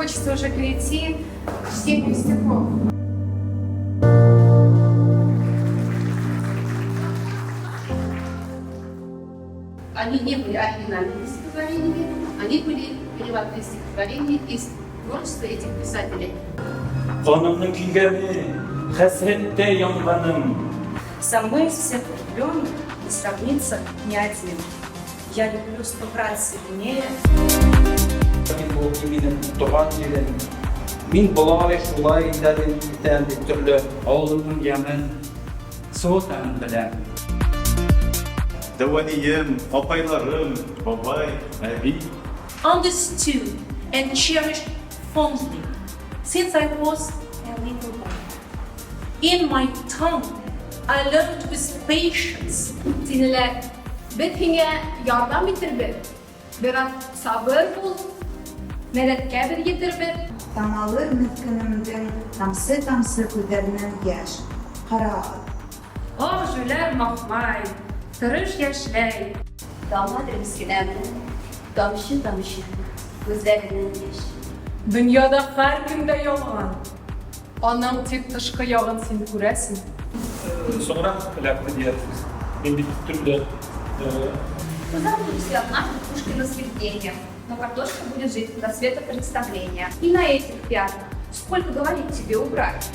Хочется уже перейти к чтению стихов. Они не были оригинальными стихотворениями, они были переводные стихотворения из творчества этих писателей. Канымның көйгәне, хәсрәттә янганым. Со мной из всех влюбленных не сравнится ни один. Я люблю сто крат сильнее. Мин бу минем туган җирем. Мин болай, шулай итәм, итәм дип төрле. Авылымның ямен, суы тәмен беләм. Дәү әнием, апайларым, бабай, әби. Understood and cherished fondly since I was a little boy. In my tongue, I learned with patience. Тинеләр, без һиңә ярдәм итербез. Бераз сабыр бул, мәдәткә бер етербез. Тамалыр мескенемдең тамсы-тамсы күҙҙәренән йәш. Ҡара ат. Ох, җүләр махмай, тырыш яшьләй. Тамадыр мескенемнең тамчы-тамчы күзләреннән яшь. Дөньяда һәркем дә ялган. Аның тик тышкы ягын син күрәсең. Соңрак эләкте диярсез. Мин бит төрле Позабудете однажды Пушкина с Евгением, но картошка будет жить до света представления. И на этих пятнах сколько говорить тебе убрать?